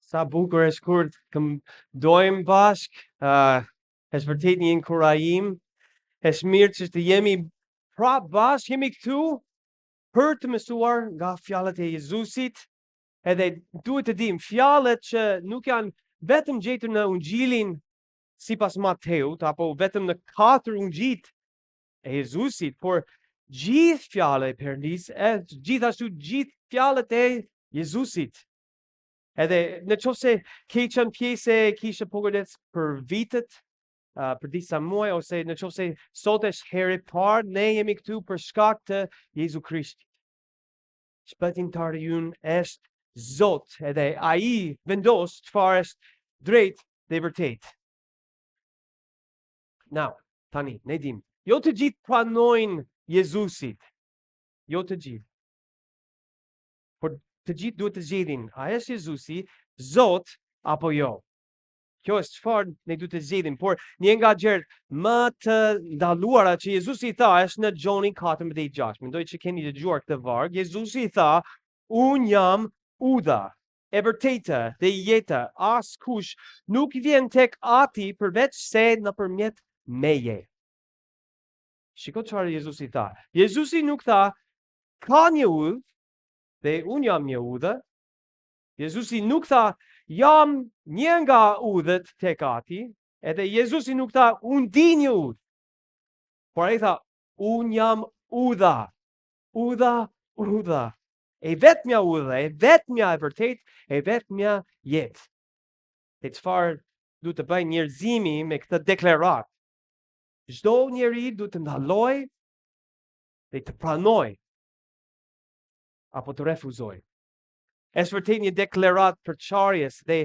Sa bukur është kur të këndojmë bashkë, uh, është vërtet një inkurajim, është mirë që të jemi prapë bashkë, jemi këtu për të mësuar nga fjalët e Jezusit, edhe duhet të dimë fjalët që nuk janë vetëm gjetur në Ungjillin sipas Mateut, apo vetëm në katër ungjijtë e Jezusit, por gjithë fjalët e Perëndisë, e gjithashtu gjithë fjalët e Jezusit. Edhe në qoftë se ke qenë pjesë e kishës Pogradec për vitet, uh, për disa muaj, ose në qoftë se sot është herë e parë, ne jemi këtu për shkak të Jezu Krishtit. Shpëtimtari ynë është Zot, edhe ai vendos çfarë është drejt dhe vërtet. Now, tani, ne dimë, jo të gjithë pranojnë Jezusit. Jo të gjithë. Por të gjithë duhet të zgjedhin, a është Jezusi Zot apo jo? Kjo është çfarë ne duhet të zgjedhim, por një nga gjërat më të ndaluara që Jezusi i tha është në Gjoni 14:6. Mendoj që keni dëgjuar këtë varg. Jezusi i tha, "Unë jam udha e vërtetë dhe jeta, askush nuk vjen tek Ati përveç se nëpërmjet meje." Shiko çfarë Jezusi tha. Jezusi nuk tha, ka një udhë dhe unë jam një udhë. Jezusi nuk tha, jam një nga udhët tek Ati, edhe Jezusi nuk tha, unë di një udhë. Por ai tha, unë jam udha, udha, udha. E vetmja udha, e vetmja e vërtetë, e vetmja jetë. E çfarë duhet të bëjë njerëzimi me këtë deklaratë? Çdo njeri duhet të ndalojë dhe të pranojë apo të refuzojë. Është vërtet një deklaratë përçarjes dhe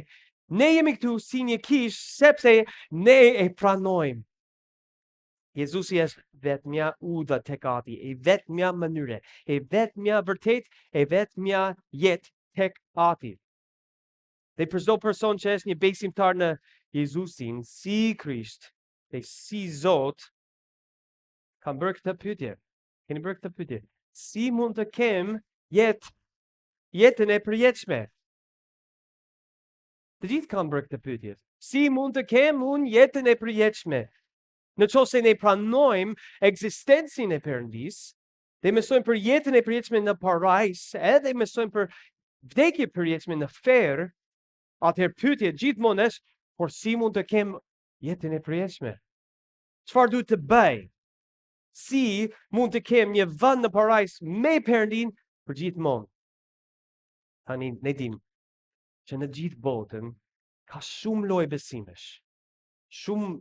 ne jemi këtu si një kishë sepse ne e pranojmë. Jezusi është vetmja udha tek Ati, e vetmja mënyrë, e vetmja vërtetë, e vetmja jetë tek Ati. Dhe për çdo person që është një besimtar në Jezusin si Krisht dhe si Zot, kam bërë këtë pyetje. Keni bërë këtë pyetje. Si mund të kem jetë jetën e përjetshme? Të gjithë kanë bërë këtë pyetje. Si mund të kem unë jetën e përjetshme? Në qoftë se ne pranojmë ekzistencën e Perëndisë, dhe mësojmë për jetën e përjetshme në parajsë, edhe mësojmë për vdekje përjetshme në ferr, atëherë pyetja gjithmonë është, por si mund të kem jetën e përjetshme? Çfarë duhet të bëj? Si mund të kem një vend në parajsë me Perëndinë për gjithmonë? Tani ne dimë që në gjithë botën ka shumë lloj besimesh, shumë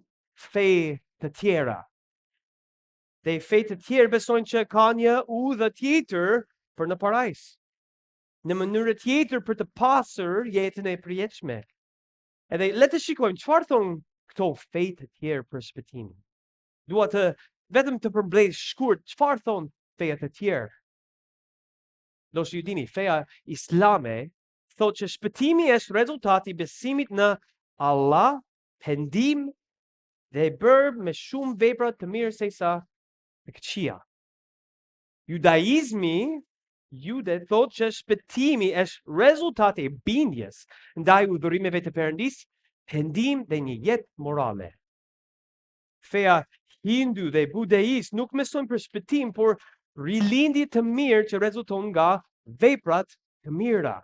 fe të tjera. Dhe fe të tjerë besojnë që ka një udhë tjetër për në parajsë. Një mënyrë tjetër për të pasur jetën e përjetshme. Edhe le të shikojmë çfarë thonë këto fe të tjerë për shpëtimin. Dua të vetëm të përmbledh shkurt çfarë thonë feja të tjerë. Ndoshta ju dini, feja islame thotë që shpëtimi është rezultati i besimit në Allah, pendim dhe e bërë me shumë vepra të mirë sesa të këqija. Judaizmi jude thotë që shpëtimi është rezultati i bindjes ndaj urdhërimeve të Perëndisë, pendim dhe një jetë morale. Feja hindu dhe budaist nuk mësojnë për shpëtim, por rilindje të mirë që rezulton nga veprat të mira.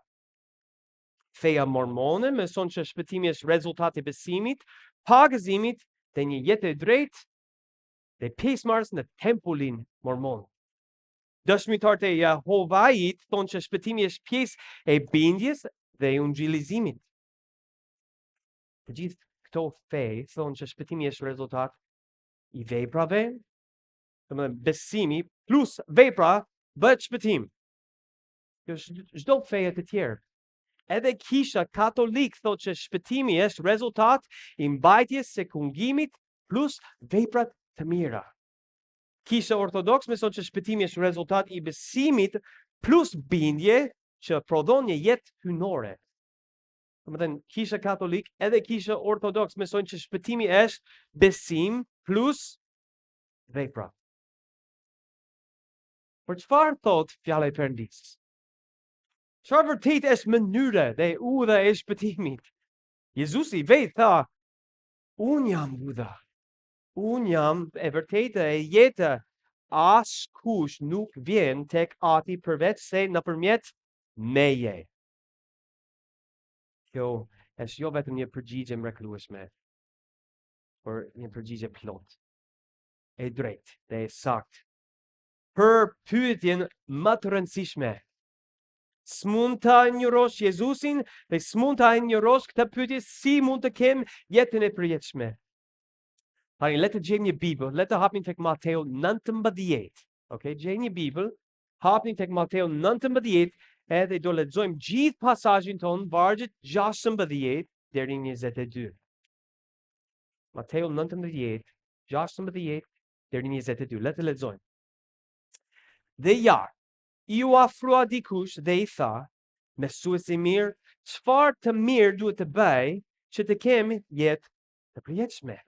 Feja mormone mëson që shpëtimi është rezultat i besimit, pagëzimit dhe një jetë e drejtë dhe pjesëmarrjes në tempullin mormon. Dëshmitarët e Jehovait thonë që shpëtimi është pjesë e bindjes dhe e ungjillizimit. Të gjithë këto fe thonë që shpëtimi është rezultat i veprave, domethënë besimi plus vepra bëhet shpëtim. Kjo është çdo feje të tjerë. Edhe kisha katolik thotë që shpëtimi është rezultat i mbajtjes së kungimit plus veprat të mira. Kisha ortodoks mëson që shpëtimi është rezultat i besimit plus bindje që prodhon një jetë hyjnore. Domethënë, kisha katolik edhe kisha ortodoks mësojnë që shpëtimi është besim plus vepra. Por çfarë thotë fjala e Perëndisë? Çfarë vërtet është mënyra dhe udha e shpëtimit? Jezusi vetë tha, unë jam udha. Unë jam e vërteta e jeta. Askush nuk vjen tek Ati përveç se nëpërmjet meje. Kjo është jo vetëm një përgjigje e mrekullueshme, por një përgjigje plot, e drejtë dhe e saktë. Për pyetjen më të rëndësishme, s'mund ta injorosh Jezusin dhe s'mund ta injorosh këtë pyetje si mund të kem jetën e përjetshme. Tani le të gjejmë një Bibël, le të hapim tek Mateu 19. Ok, gjej një Bibël, hapni tek Mateu 19 edhe do lexojmë gjithë pasazhin tonë, vargjet 16 deri 22. Mateu 19, 16 deri 22. Le të lexojmë. Dhe ja, iu afrua dikush dhe i tha, mësues i mirë, çfarë të mirë duhet të bëj që të kem jetë të përjetshme?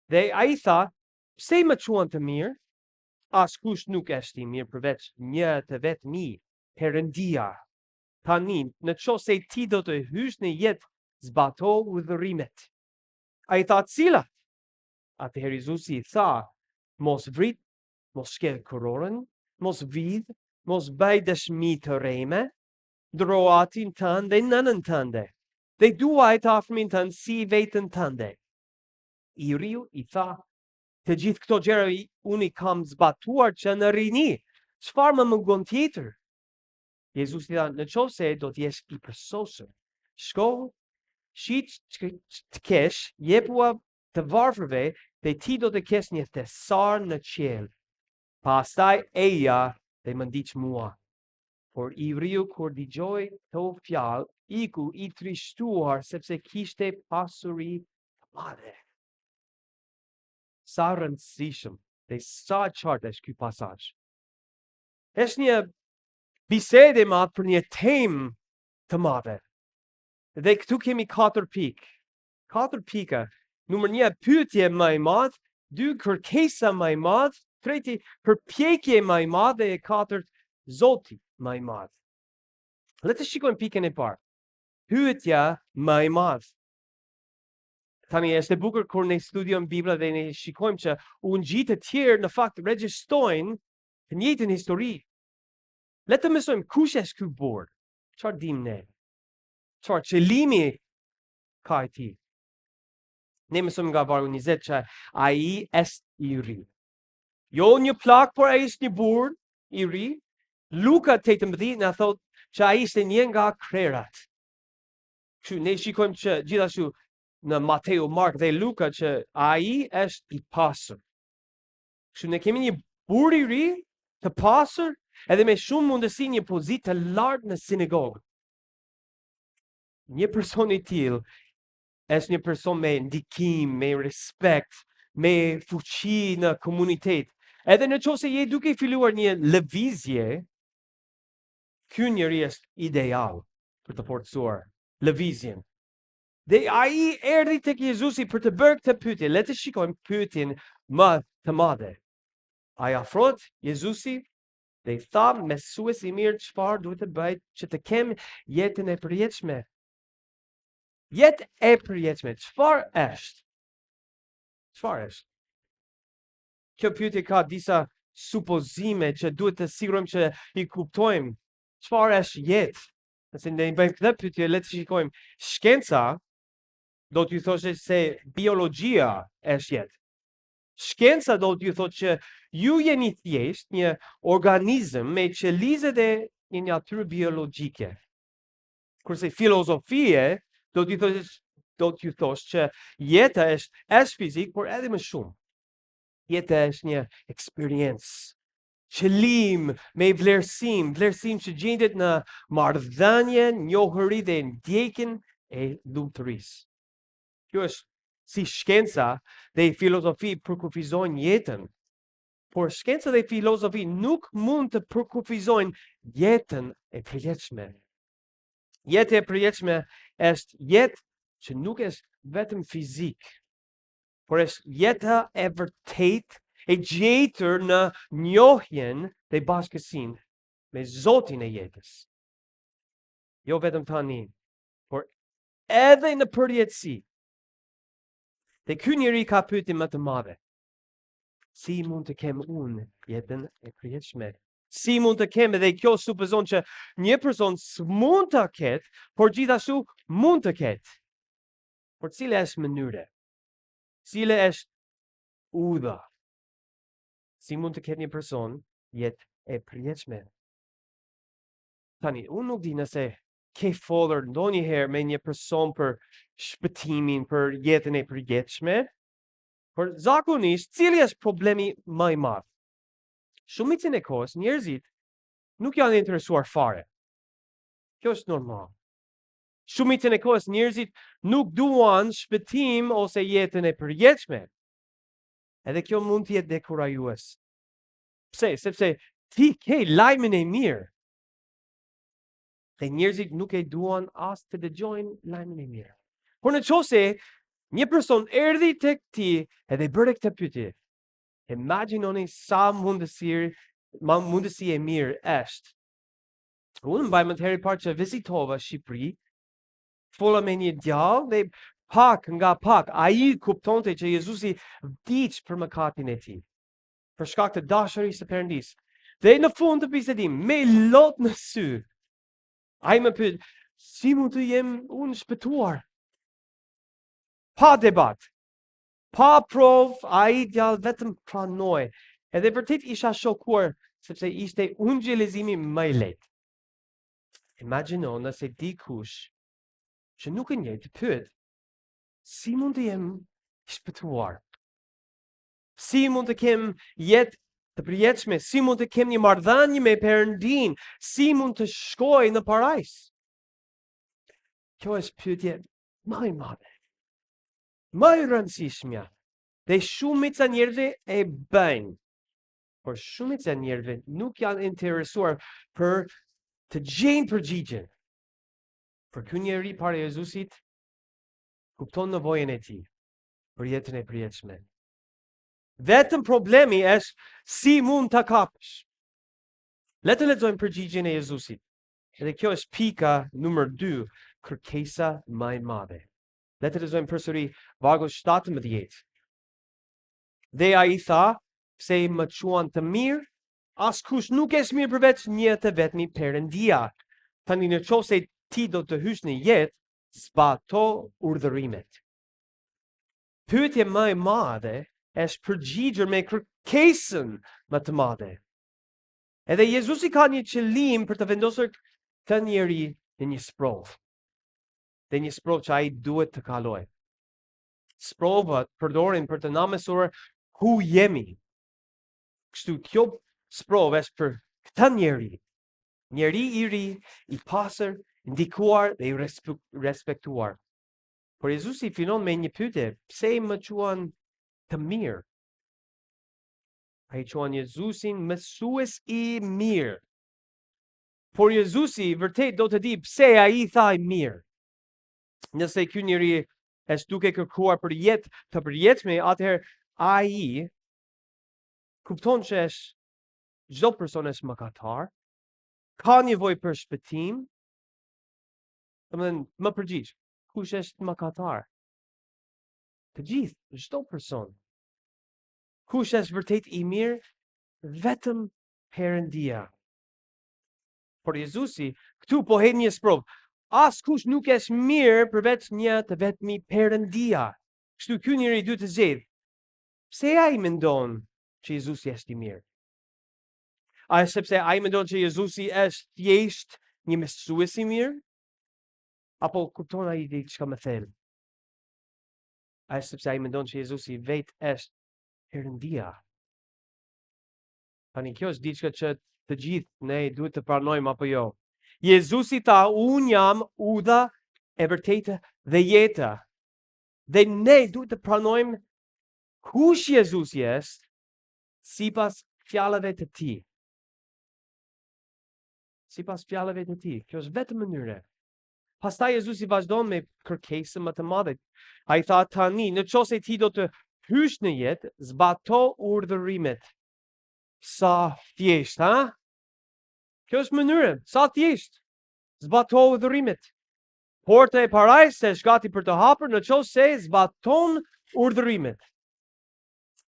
Dhe ai tha, pse më quan të mirë? Askush nuk është i mirë përveç një të vetmi, Perëndia. Tani, në qoftë se ti do të hysh në jetë, zbato urdhërimet. Ai tha, cilat? Atëherë Jezusi i tha, mos vrit, mos shkel kurorën, mos vidh, mos bëj dëshmi të rreme, ndero atin tënd dhe nënën tënde, dhe duaj të afërmin tënd si veten tënde. I riu i tha, të gjithë këto gjëra unë i kam zbatuar që në rini, çfarë më mungon tjetër? Jezusi tha, në qoftë se do të jesh i përsosur, shko, shit ç'të kesh, jepua të varfërve dhe ti do të kesh një thesar në qiell. Pastaj eja dhe më ndiq mua. Por i riu kur dëgjoi këto fjalë, iku i trishtuar sepse kishte pasuri të madhe. Sa rëndësishëm dhe sa qartë është ky pasazh. Është një bisedë e madhe për një temë të madhe. Dhe këtu kemi katër pikë. Katër pika. Numër një, pyetje më i madh, dy, kërkesa më i madh, treti, përpjekje më i madh dhe e katërt, Zoti më i madh. Le të shikojmë pikën e parë. Pyetja më i madh. Tani është e bukur kur ne studiojmë Biblën dhe ne shikojmë që ungjijtë e tjerë në fakt regjistrojnë të njëjtën histori. Le të mësojmë kush është ky burrë. Çfarë dimë ne? Çfarë qëllimi ka i tij? Ne mësojmë nga vargu 20 që ai është i ri. Jo një plak, por ai është një burrë i ri. Luka 18 na thotë që ai ishte një nga krerët. Kështu ne shikojmë që gjithashtu në Mateu, Mark dhe Luka që ai është i pasur. Kështu ne kemi një burrë i ri të pasur edhe me shumë mundësi një pozitë të lartë në sinagogë. Një person i tillë është një person me ndikim, me respekt, me fuqi në komunitet. Edhe në qoftë se je duke filluar një lëvizje, ky njeri është ideal për të forcuar lëvizjen. Dhe ai erdhi tek Jezusi për të bërë këtë pyetje. Le të shikojmë pyetjen më të madhe. Ai afrohet Jezusi dhe i tha mësues i mirë çfarë duhet të bëj që të kem jetën e përjetshme. Jetë e përjetshme, çfarë është? Çfarë është? Kjo pyetje ka disa supozime që duhet të sigurojmë që i kuptojmë. Çfarë është jetë? Nëse ne i bëjmë këtë pyetje, le të shikojmë. Shkenca do t'ju thoshte se biologjia është jetë. Shkenca do t'ju thotë që ju jeni thjesht një organizëm me qelizë dhe një natyrë biologjike. Kurse filozofia do t'ju thoshte do t'ju thoshte që jeta është është fizik, por edhe më shumë. Jeta është një eksperiencë, qëllim me vlerësim, vlerësim që gjendet në marrëdhënie, njohuri dhe ndjekjen e lumturisë. Kjo është si shkenca dhe filozofi përkufizojnë jetën. Por shkenca dhe filozofi nuk mund të përkufizojnë jetën e përjetshme. Jeta e përjetshme është jetë që nuk është vetëm fizik, por është jeta e vërtetë e gjetur në njohjen dhe bashkësinë me Zotin e jetës. Jo vetëm tani, por edhe në përjetësi. Dhe ky njeri ka pyetjen më të madhe. Si mund të kem unë jetën e përjetshme? Si mund të kem edhe kjo supozon që një person s'mund ta ketë, por gjithashtu mund të ketë. Por cila është mënyra? Cila është udha? Si mund të ketë një person jetë e përjetshme? Tani, unë nuk di nëse ke folur ndonjëherë me një person për shpëtimin, për jetën e përjetshme, por zakonisht, cili është problemi më i madh? Shumicën e kohës, njerëzit nuk janë interesuar fare. Kjo është normal. Shumicën e kohës, njerëzit nuk duan shpëtim ose jetën e përjetshme. Edhe kjo mund të jetë dekurajues. Pse? Sepse ti ke lajmin e mirë. Dhe njerëzit nuk e duan as të dëgjojnë lajmin e mirë. Por në qoftë se një person erdhi tek ti edhe bëri këtë pyetje, imagjinoni sa mundësi, ma mundësi e mirë është. Unë mbaj mend herë parë që vizitova Shqipëri, fola me një djalë dhe pak nga pak ai kuptonte që Jezusi vdiq për mëkatin e tij. Për shkak të dashurisë së Perëndisë. Dhe në fund të bisedim, me lot në sy, ai më pyet, si mund të jem unë shpëtuar? Pa debat, pa provë, ai djalë vetëm pranoi. Edhe vërtet isha shokuar, sepse ishte ungjillizimi më i lehtë. Imagjino nëse dikush që nuk e njeh të pyet, si mund të jem shpëtuar? Si mund të kem jetë të përjetshme? Si mund të kem një marrëdhënie me Perëndinë? Si mund të shkoj në parajsë? Kjo është pyetje më e madhe. Më e rëndësishmja. Dhe shumica njerëzve e bëjnë. Por shumica njerëzve nuk janë interesuar për të gjejnë përgjigjen. Por ky njeri para Jezusit kupton nevojën e tij për jetën e përjetshme. Vetëm problemi është si mund ta kapësh. Le të lexojmë përgjigjen e Jezusit. Edhe kjo është pika numër 2, kërkesa më e madhe. Le të lexojmë përsëri vargu 17. Dhe ai tha, pse më quan të mirë? Askush nuk është mirë përveç një të vetmi Perëndia. Tani në qoftë se ti do të hysh në jetë, zbato urdhërimet. Pyetja më e madhe është përgjigjur me kërkesën më të madhe. Edhe Jezusi ka një qëllim për të vendosur këtë njeri në një sprovë. Dhe një sprovë që ai duhet të kalojë. Sprovat përdoren për të na mësuar ku jemi. Kështu kjo sprovë është për këtë njeri. Njeri i ri, i pasur, ndikuar dhe i respektuar. Por Jezusi fillon me një pyetje, pse më quan të mirë? Ai quan Jezusin mësues i mirë. Por Jezusi vërtet do të di pse ai i tha i mirë. Nëse ky njeri është duke kërkuar për jetë të përjetshme, atëherë ai kupton që është çdo person është mëkatar, ka nevojë për shpëtim. Domethënë, më përgjigj, kush është mëkatar? Të gjithë, çdo person. Kush është vërtet i mirë? Vetëm Perëndia. Por Jezusi këtu po hedh një sprovë. Askush nuk është mirë përveç një të vetmi Perëndia. Kështu ky njeri duhet të zgjedhë. Pse ai mendon që Jezusi është i mirë? A është sepse ai mendon që Jezusi është thjesht një mësues i mirë? Apo kupton ai diçka më thellë? A është sepse ai mendon që Jezusi vetë është Perëndia? Tani kjo është diçka që të gjithë ne duhet të pranojmë apo jo. Jezusi tha, unë jam udha e vërtetë dhe jeta. Dhe ne duhet të pranojmë kush Jezusi është sipas fjalëve të tij. Sipas fjalëve të tij. Kjo është vetëm mënyra. Pastaj Jezusi vazhdon me kërkesën më të madhe. Ai tha tani, në qoftë se ti do të hysh në jetë, zbato urdhërimet. Sa thjesht, ha? Kjo është mënyra, sa thjesht. Zbato urdhërimet. Porta e parajsës është gati për t'u hapur në qoftë se zbaton urdhërimet.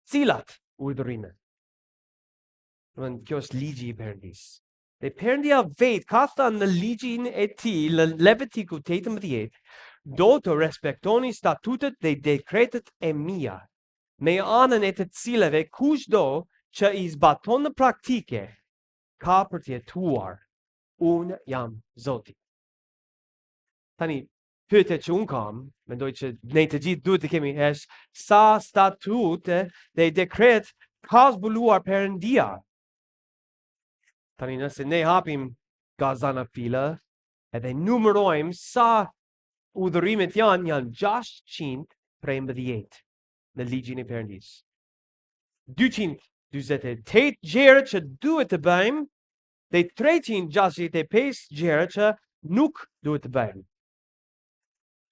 Cilat urdhërime? Domethënë, kjo është ligji i Perëndisë. Dhe Perëndia vetë ka thënë në ligjin e tij në Levitiku 18, do të respektoni statutet dhe dekretet e mia, me anën e të cilave kushdo që i zbaton në praktike, ka për të jetuar. Unë jam Zoti. Tani, pyetja që unë kam, mendoj që ne të gjithë duhet të kemi është sa statute dhe dekret ka zbuluar Perëndia. Tani nëse ne hapim nga zanafilla edhe numërojmë sa urdhërimet janë, janë 613 në ligjin e Perëndisë. 248 gjëra që duhet të bëjmë dhe 365 gjëra që nuk duhet të bëjmë.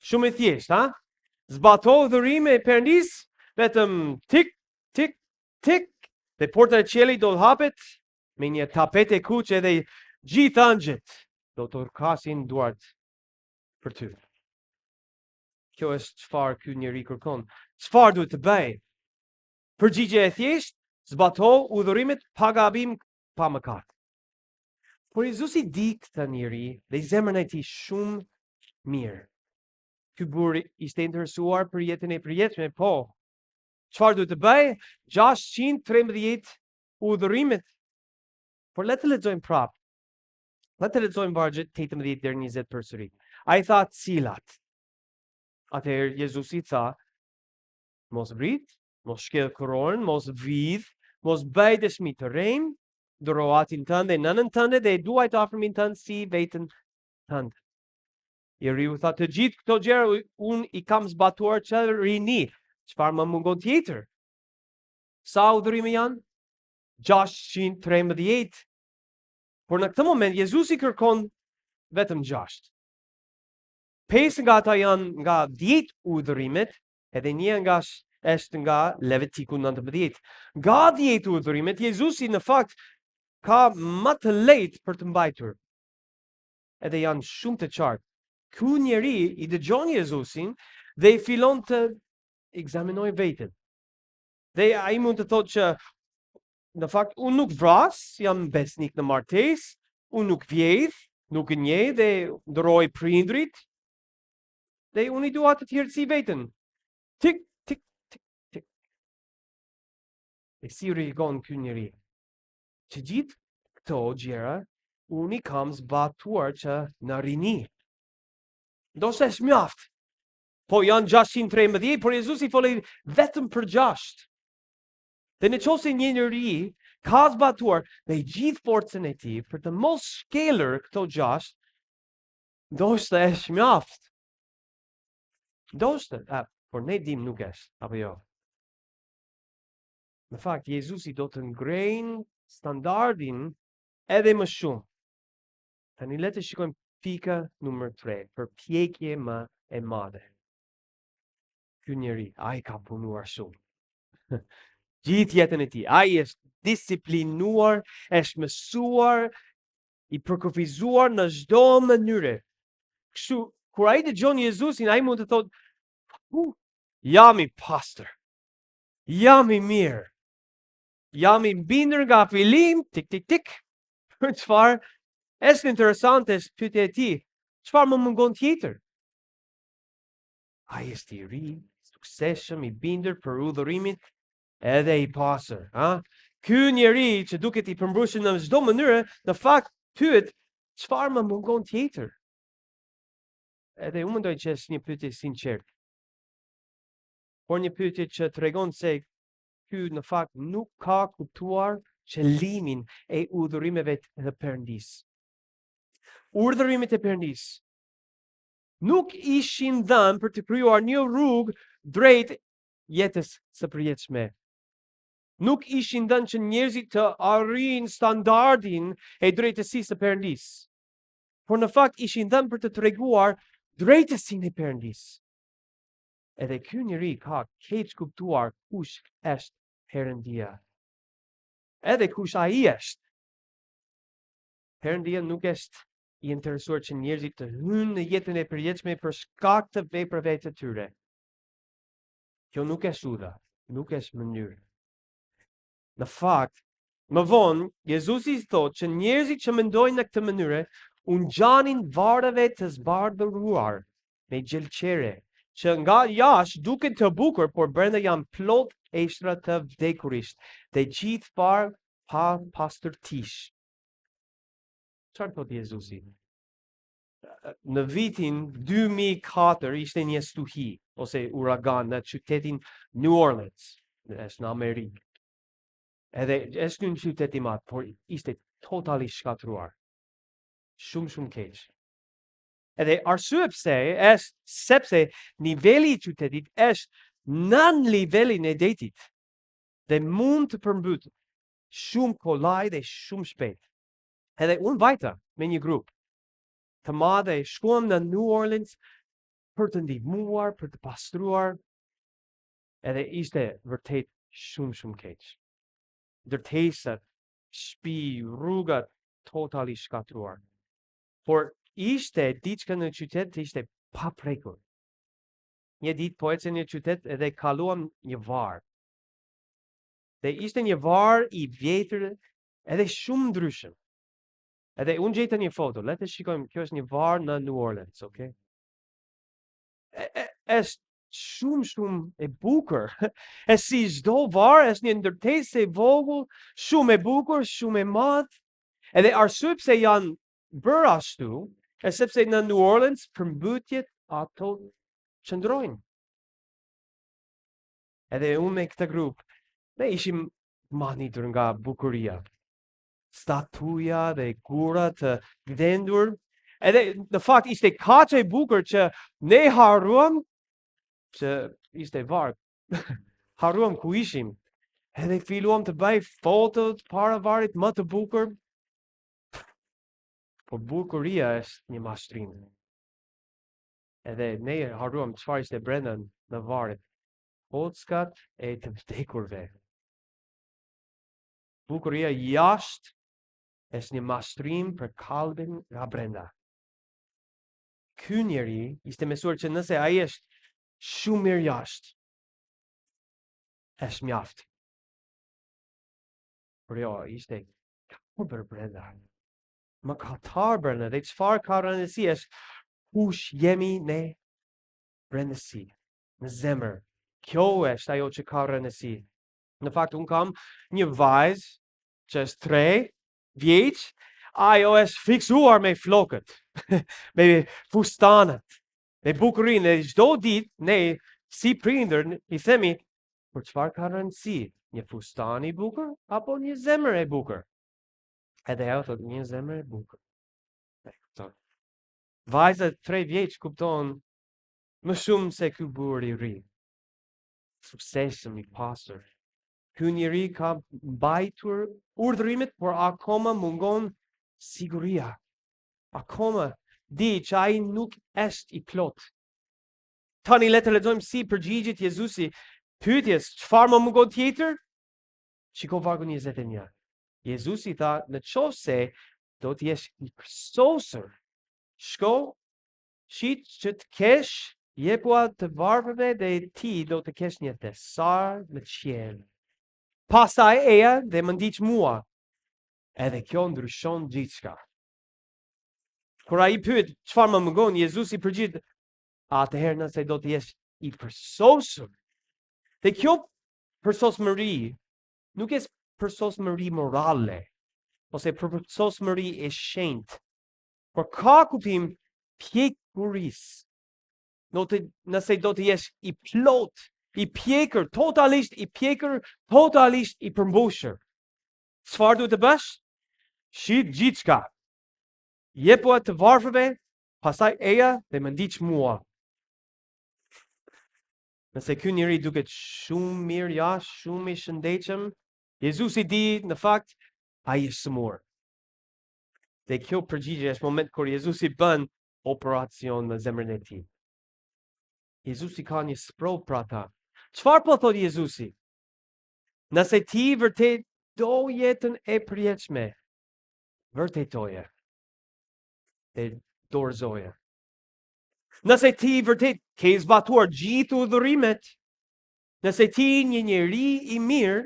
Shumë e thjeshtë, ha? Zbato urdhërimet e Perëndisë, vetëm tik, tik, tik, dhe porta e qiellit do të hapet me një tapet e kuqe dhe gjithë engjëjt do të trokasin duart për ty. Kjo është çfarë ky njeri kërkon. Çfarë duhet të bëj? Përgjigje e thjeshtë, zbato urdhërimet pa gabim, pa mëkat. Por Jezusi di këtë njeri dhe zemrën e tij shumë mirë. Ky burrë ishte interesuar për jetën e përjetshme, po. Çfarë duhet të bëj? 613 urdhërimet. Por le të lexojmë prapë. Le të lexojmë vargjet 18 deri 20 përsëri. Ai tha cilat? Atëherë Jezusi tha, mos vrit, mos shkel kurorën, mos vidh, mos bëj dëshmi të rreme, ndero atin tënd dhe nënën tënde dhe duaj të afërmin tënd si veten tënde. I riu tha të gjithë këto gjëra unë i kam zbatuar që në rini. Çfarë më mungon tjetër? Sa urdhërime janë? 613. Por në këtë moment Jezusi kërkon vetëm 6. Pesë nga ata janë nga 10 urdhërimet, edhe një nga është nga Levitiku 19. Nga 10 urdhërimet, Jezusi në fakt ka më të lehtë për të mbajtur. Edhe janë shumë të qartë. Ky njeri i dëgjon Jezusin dhe i fillon të ekzaminojë veten. Dhe ai mund të thotë që në fakt unë nuk vras, jam besnik në martesë, unë nuk vjedh, nuk gënjej dhe nderoj prindrit. Dhe unë i dua të tjerët si veten. Tik, tik, tik, tik. E si reagon ky njeri? Të gjithë këto gjëra unë i kam zbatuar që në rini. Ndoshta është mjaft. Po janë 613, por Jezusi foli vetëm për 6. Dhe në qoftë se një njeri ka zbatuar me gjithë forcën e tij për të mos shkelur këto 6, ndoshta është mjaft. Ndoshta, a, por ne dim nuk është, apo jo. Në fakt, Jezusi do të ngrejnë standardin edhe më shumë. Tani le të shikojmë pika numër 3, përpjekje më e madhe. Ky njeri, ai ka punuar shumë. Gjithë jetën e tij, ai është disiplinuar, është mësuar, i përkufizuar në çdo mënyrë. Kështu, kur ai dëgjon Jezusin, ai mund të thotë, uh, jam i pastër. Jam i mirë. Jam i bindur nga fillim, tik tik tik. Për çfarë? Është interesante është pyetja e tij. Çfarë më mungon tjetër? Ai është i ri, suksesshëm, i bindur për urdhërimet, edhe i pastër, ha? Ky njeri që duket i përmbushur në çdo mënyrë, në fakt pyet çfarë më mungon tjetër? Edhe unë mendoj që është një pyetje sinqerte. Por një pyetje që tregon se ky në fakt nuk ka kuptuar qëllimin e urdhërimeve të Perëndisë. Urdhërimet e Perëndisë nuk ishin dhënë për të krijuar një rrugë drejt jetës së përjetshme. Nuk ishin dhënë që njerëzit të arrijnë standardin e drejtësisë së Perëndisë. Por në fakt ishin dhënë për të treguar drejtësinë e Perëndisë. Edhe ky njeri ka keqkuptuar kush është Perëndia. Edhe kush ai është. Perëndia nuk është. i interesuar që njerëzit të hyjnë në jetën e përjetshme për shkak të veprave të tyre. Kjo nuk është udha, nuk është mënyrë. Në fakt, më vonë, Jezusi thotë që njerëzit që mendojnë në këtë mënyrë u ngjanin varreve të zbardhuar me gjelçere, që nga jashtë duken të bukur, por brenda janë plot eshtra të vdekurish dhe gjithfarë papastërtish. Çfarë thotë Jezusi? Në vitin 2004 ishte një stuhi ose uragan në qytetin New Orleans, është në Amerikë. Edhe është një qytet i madh, por ishte totalisht shkatërruar. Shumë shumë keq. Edhe arsye pse është sepse niveli i qytetit është nën nivelin e detit dhe mund të përmbyt shumë kollaj dhe shumë shpejt. Edhe unë vajta me një grup të madh e shkuam në New Orleans për të ndihmuar, për të pastruar. Edhe ishte vërtet shumë shumë keq. Ndërtesat, shtëpi, rrugët totalisht shkatërruar. Por ishte diçka në qytet të ishte paprekur. Një ditë po ecnim në qytet edhe kaluam një varr. Dhe ishte një varr i vjetër edhe shumë ndryshëm. Edhe unë gjeta një foto, le të shikojmë, kjo është një varr në New Orleans, okay? E, e, është shumë shumë e bukur. E si çdo varr, është një ndërtesë e vogël, shumë e bukur, shumë e madh. Edhe arsye pse janë bërë ashtu, e sepse në New Orleans përmbytjet ato qëndrojnë. Edhe unë me këtë grup, ne ishim mahnitur nga bukuria. Statuja dhe gura të gdhendur. Edhe në fakt ishte kaq e bukur që ne harruam që ishte varr. harruam ku ishim. Edhe filluam të bëj fotot para varrit më të bukur. Por bukuria është një mashtrim. Edhe ne harruam çfarë ishte brenda në varret. Kockat e të vdekurve. Bukuria jashtë është një mashtrim për kalbin nga brenda. Ky njeri ishte mësuar që nëse ai është shumë mirë jashtë, është mjaft. Por jo, ishte kalbër brenda. Mëkatar brenda dhe çfarë ka rëndësi është kush jemi ne brendësi, në zemër. Kjo është ajo që ka rëndësi. Në fakt, unë kam një vajzë që është 3 vjeç, ajo është fiksuar me flokët, me fustanët, me bukurinë, dhe çdo ditë ne si prindër i themi, por çfarë ka rëndësi, një fustan i bukur apo një zemër e bukur? Edhe ajo thotë një zemër e bukur. E kupton. Vajza 3 vjeç kupton më shumë se ky burrë i ri. Suksesshëm i pasur. Ky njeri ka mbajtur urdhërimet, por akoma mungon siguria. Akoma di që ai nuk është i plotë. Tani le të lexojmë si përgjigjet Jezusi pyetjes, çfarë më mungon tjetër? Shiko vargun 21. Jezusi tha, në qoftë se do të jesh i përsosur, shko, shit ç'të kesh, jepua të varfërve dhe ti do të kesh një thesar në qiell. Pastaj eja dhe më ndiq mua. Edhe kjo ndryshon gjithçka. Kur ai pyet çfarë më mungon, Jezusi përgjigjet, atëherë nëse do të jesh i përsosur. Dhe kjo përsosmëri nuk është përsosmëri morale ose përsosmëri e shenjtë, por ka kuptim pjekurisë. Nëse do të jesh i plot, i pjekur, totalisht i pjekur, totalisht i përmbushur. Çfarë duhet të bësh? Shit gjithçka. Jepua të varfërve, pastaj eja dhe më ndiq mua. Nëse ky njeri duket shumë mirë jashtë, shumë i shëndetshëm, Jezusi di në fakt ai është sëmurë. Dhe kjo përgjigje është moment kur Jezusi bën operacion në zemrën e tij. Jezusi ka një sprovë për ata. Çfarë po thotë Jezusi? Nëse ti vërtet do jetën e përjetshme, vërtetoje. Dhe dorëzoje. Nëse ti vërtet ke zbatuar gjithë urdhërimet, nëse ti një njeri i mirë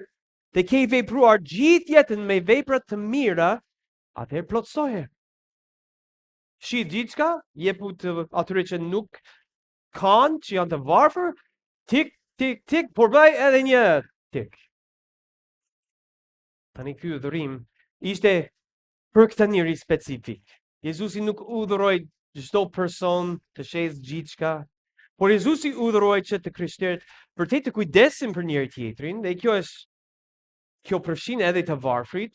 dhe ke vepruar gjithë jetën me vepra të mira, atëherë plotësoje. Shit gjithçka, jepu të atyre që nuk kanë, që janë të varfër, tik, tik, tik, por bëj edhe një tik. Tani ky urdhërim ishte për këtë njeri specifik. Jezusi nuk urdhëroi çdo person të shesë gjithçka, por Jezusi urdhëroi që të krishterët vërtet të kujdesen për njëri tjetrin dhe kjo është kjo përfshin edhe të varfrit.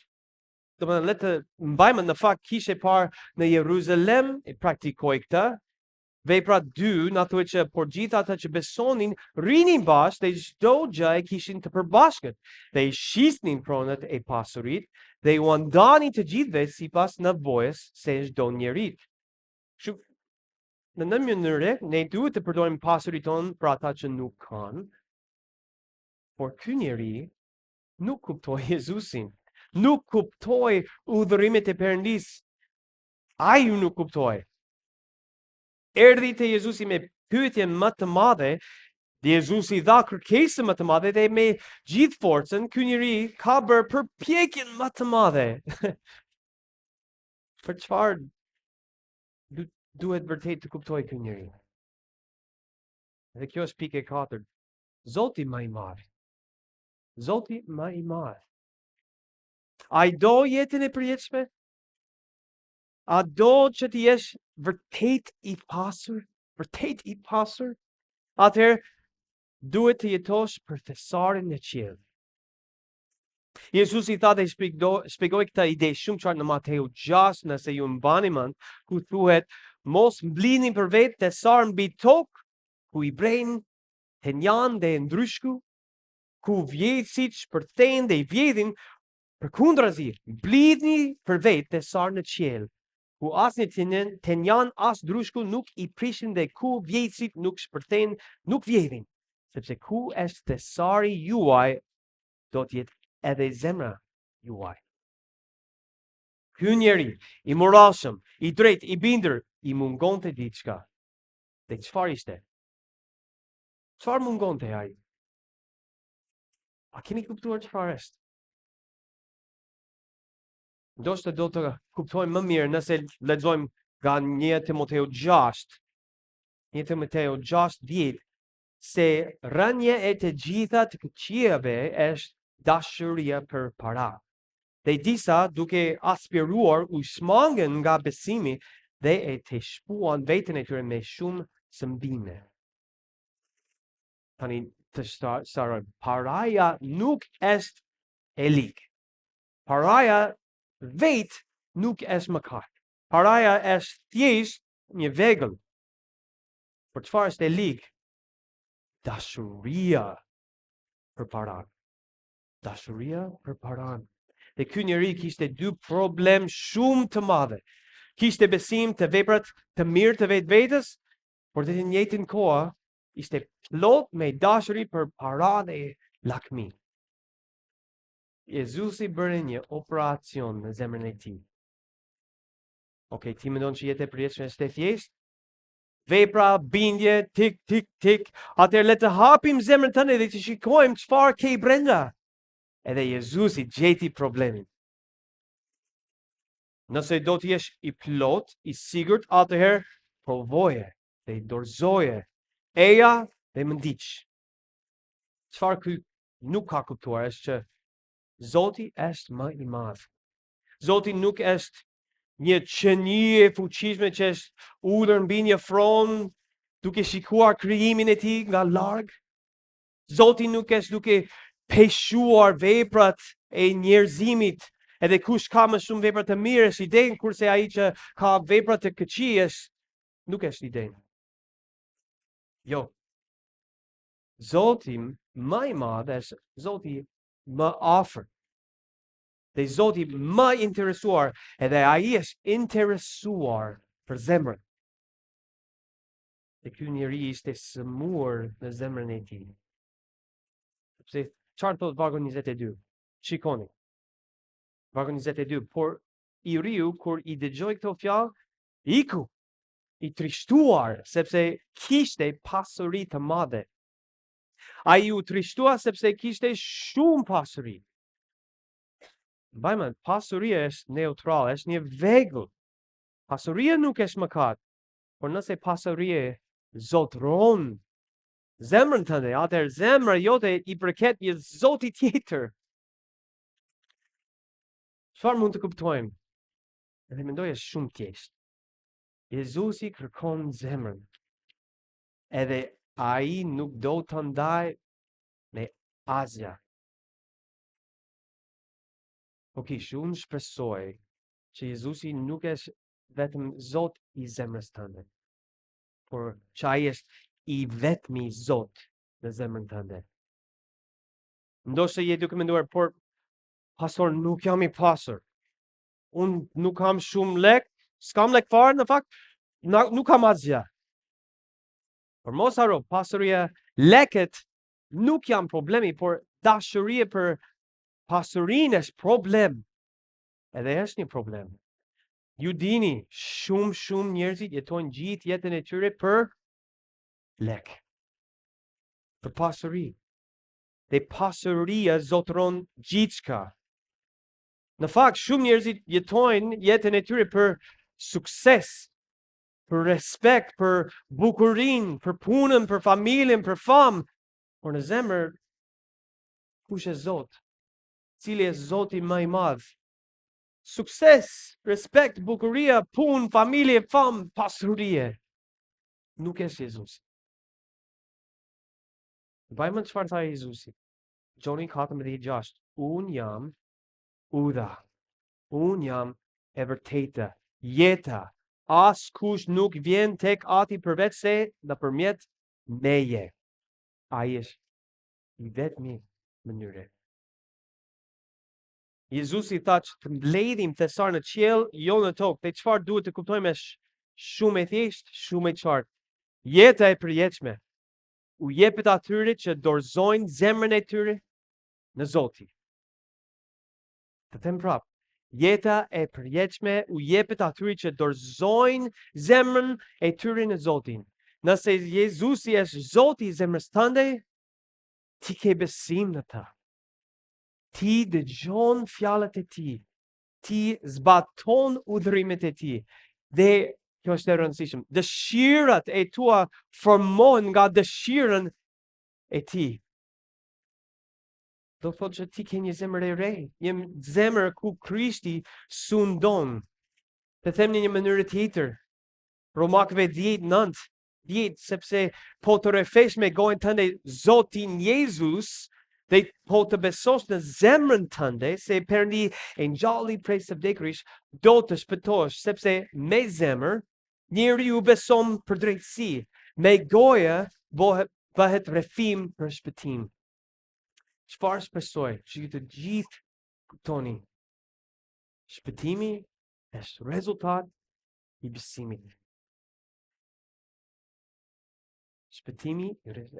Domethënë le të mbajmë në fakt kisha e parë në Jeruzalem e praktikoi këtë, Vepra 2 na thuhet që por gjithë ata që besonin rrinin bashkë dhe çdo gjë e kishin të përbashkët dhe i shisnin pronat e pasuritë dhe ua ndanin të gjithëve sipas nevojës së çdo njerit. Kështu në një mënyrë ne duhet të përdorim pasuritë tonë për ata që nuk kanë. Por ky njeri nuk kuptoi Jezusin, nuk kuptoi urdhërimet e Perëndisë. Ai nuk kuptoi. Erdhi te Jezusi me pyetjen më të madhe, dhe Jezusi dha kërkesën më të madhe dhe me gjithë forcën ky njeri ka bërë përpjekjen më të madhe. Për çfarë duhet vërtet të kuptojë ky njeri? Dhe kjo është pikë e katërt. Zoti më i madh. Zoti më i madh. A i do jetën e përjetshme? A do që të jesh vërtet i pasur? Vërtet i pasur? Atëherë duhet të jetosh për thesarin në qiell. Jezusi tha dhe shpjegoi këtë ide shumë qartë në Mateu 6, nëse ju mbani mend, ku thuhet mos mblidhni për vete thesar mbi tokë, ku i brejnë tenjan dhe ndryshku, ku vjedhësit shpërthejnë dhe i vjedhin, Përkundrazi, mblidhni për vete thesar në qiell, ku asnjë tenjan as ndryshku nuk i prishin dhe ku vjedhësit nuk shpërthejnë, nuk vjedhin, sepse ku është thesari juaj, do të jetë edhe zemra juaj. Ky njeri, i moralshëm, i drejtë, i bindur, i mungonte diçka. Dhe çfarë ishte? Çfarë mungonte ai? A keni kuptuar çfarë është? Ndoshta do të kuptojmë më mirë nëse lexojmë nga 1 Timoteu 6, 1 Timoteu 6, 10, se rrënja e të gjitha të këqijave është dashuria për para. Dhe disa duke aspiruar u shmangën nga besimi dhe e teshpuan veten e tyre me shumë sëmbime. Tani të sqarojmë, paraja nuk është e ligë. Paraja vetë nuk është mëkat. Paraja është thjesht një vegël. Por çfarë është e ligë? Dashuria për paran. Dashuria për paran. Dhe ky njeri kishte dy problem shumë të madhe. Kishte besim te veprat të mirë të vetvetes, por dhe të njëjtën kohë ishte plot me dashuri për para dhe lakmi. Jezusi bëri një operacion në zemrën e tij. Ok, ti mendon që jeta e përjetshme është e thjeshtë? Vepra, bindje, tik, tik, tik. Atëherë le të hapim zemrën tënde dhe të shikojmë çfarë ke brenda. Edhe Jezusi gjeti problemin. Nëse do të jesh i plot, i sigurt, atëherë provoje dhe dorëzoje. Eja dhe më ndiq. Çfarë ky nuk ka kuptuar është që Zoti është më i madh. Zoti nuk është një qenie e fuqishme që është ulur mbi një fron duke shikuar krijimin e tij nga larg. Zoti nuk është duke peshuar veprat e njerëzimit, edhe kush ka më shumë vepra të mirë është i denjë, kurse ai që ka vepra të këqija është nuk është i denjë. Jo. Zoti më i madh është Zoti më afër. Dhe Zoti më i interesuar, edhe ai është interesuar për zemrën. Dhe ky njeri ishte sëmur në zemrën e tij. Sepse çfarë thotë vargu 22? Shikoni. Vargu 22, por i riu kur i dëgjoi këto fjalë, Iku i trishtuar sepse kishte pasuri të madhe. Ai u trishtua sepse kishte shumë pasuri. Mbaj mend, pasuria është neutrale, është një vegël. Pasuria nuk është mëkat, por nëse pasuria zotëron zemrën tënde, atëherë zemra jote i përket një zoti tjetër. Çfarë mund të kuptojmë? Edhe mendoj është shumë thjesht. Jezusi kërkon zemrën. Edhe ai nuk do të ndajë me asgjë. Ok, unë shpresoj që Jezusi nuk është vetëm Zot i zemrës tënde, por që ai është i vetmi Zot në zemrën tënde. Ndoshta je duke menduar, por pastor nuk jam i pasur. Unë nuk kam shumë lek, s'kam lek fare në fakt, nuk kam asgjë. Por mos harro, pasuria, leket nuk janë problemi, por dashuria për pasurinë është problem. Edhe është një problem. Ju dini, shumë shumë njerëzit jetojnë gjithë jetën e tyre për lek. Për pasuri. Dhe pasuria zotëron gjithçka. Në fakt, shumë njerëzit jetojnë jetën e tyre për sukses, për respekt, për bukurinë, për punën, për familjen, për famë, por në zemër kush është Zot? Cili është Zoti më i madh? Sukses, respekt, bukuria, punë, familje, famë, pasurie. Nuk është Jezusi. Mbaj mend çfarë tha Jezusi. Gjoni 14:6. Unë jam udha. Unë jam e vërteta, jeta. Askush nuk vjen tek Ati përveçse nëpërmjet meje. Ai është i vetmi mënyrë. Jezusi tha që të mbledhim thesar në qiell, jo në tokë. Dhe çfarë duhet të kuptojmë është shumë e thjeshtë, shumë e qartë. Jeta e përjetshme u jepet atyre që dorëzojnë zemrën e tyre në Zotin. Të them prapë, jeta e përjetshme u jepet atyre që dorëzojnë zemrën e tyre në Zotin. Nëse Jezusi është Zoti i zemrës tënde, ti ke besim në të. Ti dëgjon fjalët e tij. Ti zbaton urdhërimet e tij. Dhe kjo është e rëndësishme. Dëshirat e tua formohen nga dëshirën e tij. Do thotë që ti ke një zemër e re, një zemër ku Krishti sundon. Të them në një mënyrë tjetër. Romakëve 10 9, 10 sepse po të rrëfesh me gojën tënde Zotin Jezus dhe po të besosh në zemrën tënde se Perëndi e ngjalli prej së vdekurish, do të shpëtohesh, sepse me zemër njeriu beson për drejtësi, me gojë bëhet bëhet rrëfim për shpëtim. Çfarë shpresoj që ju të gjithë kuptoni? Shpëtimi është rezultat i besimit. Shpëtimi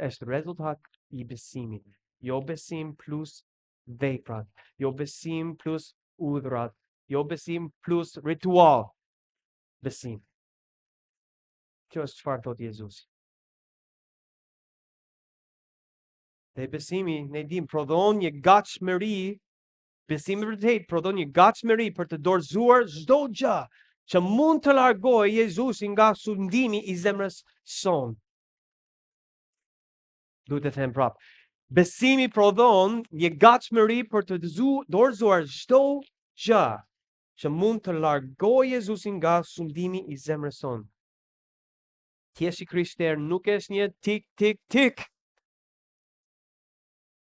është rezultat i besimit. Jo besim plus veprat, jo besim plus urdhrat, jo besim plus ritual. Besim. Kjo është çfarë thotë Jezusi. Dhe besimi, ne dimë, prodhon një gatshmëri, besimi i vërtetë prodhon një gatshmëri për të dorëzuar çdo gjë që mund të largojë Jezusin nga sundimi i zemrës sonë. Duhet të them prapë. Besimi prodhon një gatshmëri për të dorëzuar çdo gjë që mund të largojë Jezusin nga sundimi i zemrës sonë. Të jesh i krishterë nuk është një tik tik tik.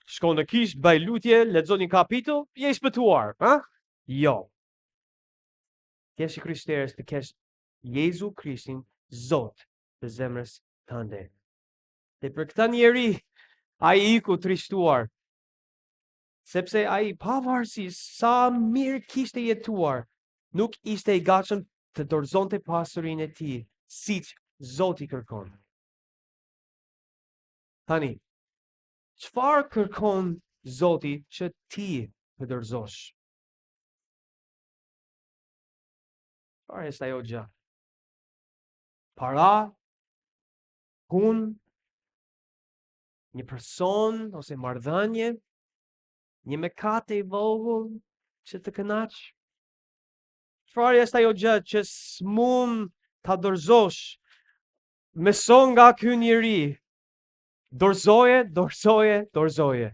Shko në kishë, bëj lutje, lexo një kapitull, je i shpëtuar, ha? Jo. Të jesh i krishterë është të kesh Jezu Krishtin Zot të zemrës tënde. Dhe për këtë njeri, ai iku trishtuar, sepse ai pavarësisht sa mirë kishte jetuar, nuk ishte i gatshëm të dorëzonte pasurinë e tij, siç Zoti kërkon. Tani, çfarë kërkon Zoti që ti të dorëzosh? Çfarë është ajo gjë? Para, punë, një person ose marrëdhënie, një mëkat i vogël që të kënaq. Çfarë është ajo gjë që s'mund ta dorëzosh? Mëso nga ky njeri. Dorëzoje, dorëzoje, dorëzoje.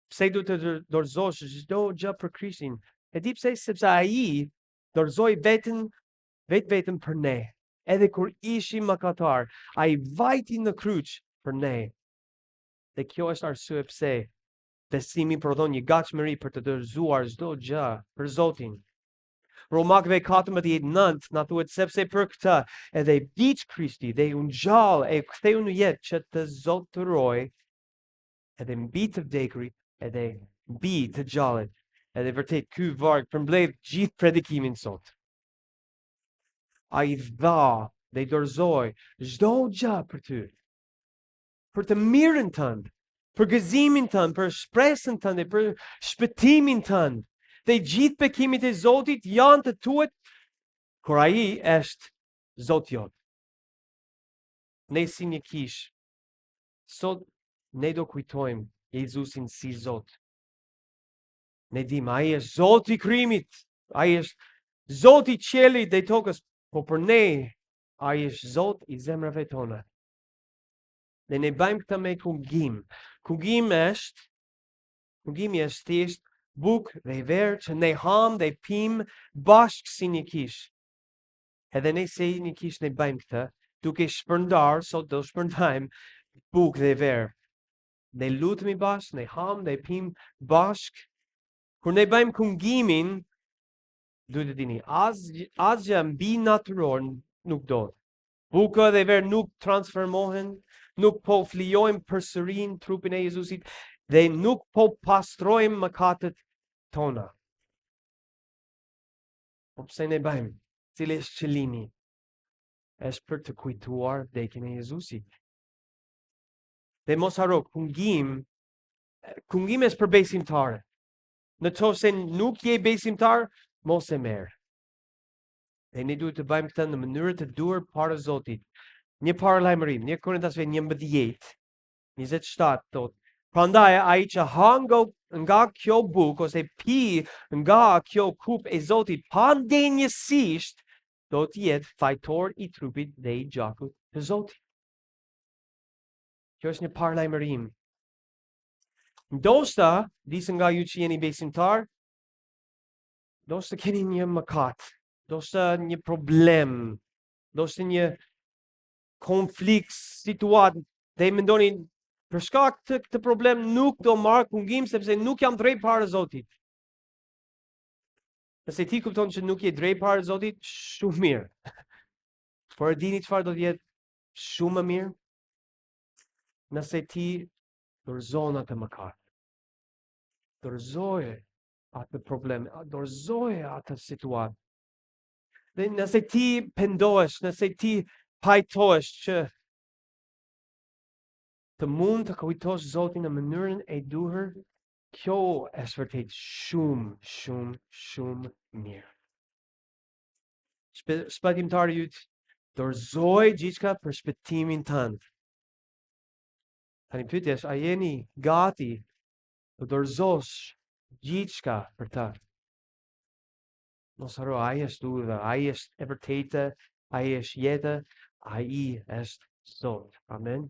Pse duhet të dorëzosh çdo gjë për Krishtin? E di pse, sepse ai dorëzoi veten, vetveten për ne. Edhe kur ishim mëkatarë, ai vajti në kryq për ne. Dhe kjo është arsye pse besimi prodhon një gatishmëri për të dorëzuar çdo gjë për Zotin. Romakëve 14:9 na thuhet sepse për këtë edhe vdiq Krishti dhe u ngjall e u ktheu në jetë që të zotërojë edhe mbi të vdekurit edhe mbi të gjallët. Edhe vërtet ky varg përmbledh gjithë predikimin sot. Ai dha dhe dorëzoi çdo gjë për ty. Për të mirën tënd, për gëzimin tënd, për shpresën tënde, për shpëtimin tënd. Dhe gjithë bekimet e Zotit janë të tuat kur ai është Zoti jot. Ne si një kishë Sot ne do kujtojmë Jezusin si Zot. Ne dimë, ai është Zoti i krijimit, ai është Zoti i qiellit dhe i tokës, po për ne, ai është Zot i zemrave tona. Dhe ne bëjmë këtë me kungim. Kungim është, kungimi është thjesht bukë dhe verë që ne hamë dhe pimë bashkë si një kishë. Edhe ne si një kishë ne bëjmë këtë, duke shpërndarë, sot do shpërndajmë bukë dhe verë. Ne lutemi bashkë, ne hamë dhe pimë bashkë. Kur ne bëjmë kungimin, duhet të dini, asgjë, asgjë mbinatyror nuk ndodh. Buka dhe verë nuk transformohen, nuk po flijojmë përsëri në trupin e Jezusit dhe nuk po pastrojmë mëkatet tona. Po pse ne bëjmë? Cili është qëllimi? Është për të kujtuar vdekjen e Jezusit. Dhe mos harro, kungim, kungim është për besimtarët. Në qoftë se nuk je besimtar, mos e merr. Dhe ne duhet të bëjmë këtë në mënyrë të duhur para Zotit. Një paralajmërim, 1 Korintasve 11, 27 thotë, Prandaj ai që ha nga, nga kjo bukë ose pi nga kjo kupë e Zotit pandenjësisht do të jetë fajtor i trupit dhe i gjakut të Zotit. Kjo është një paralajmërim. Ndoshta, disa nga ju që jeni besimtarë, ndoshta keni një mëkat, ndoshta një problem, ndoshta një konflikt, situatë, dhe mendoni, për shkak të këtë problem nuk do marr kungim, sepse nuk jam drejt para Zotit. Nëse ti kupton që nuk je drejt para Zotit, shumë mirë. Por e dini çfarë do të jetë shumë më mirë? Nëse ti dorëzon atë mëkat. Dorëzoje atë problem, dorëzoje atë situatë. Dhe nëse ti pendohesh, nëse ti pajtohesh që të mund të kujtosh Zotin në mënyrën e duhur, kjo është vërtet shumë, shumë, shumë mirë. Shpëtimtari yt dorëzoi gjithçka për shpëtimin tënd. Tani pyetja është, a jeni gati të dorëzosh gjithçka për të? Mos harro, ai është udha, ai është e vërteta, ai është jeta, ai është Zot. Amen.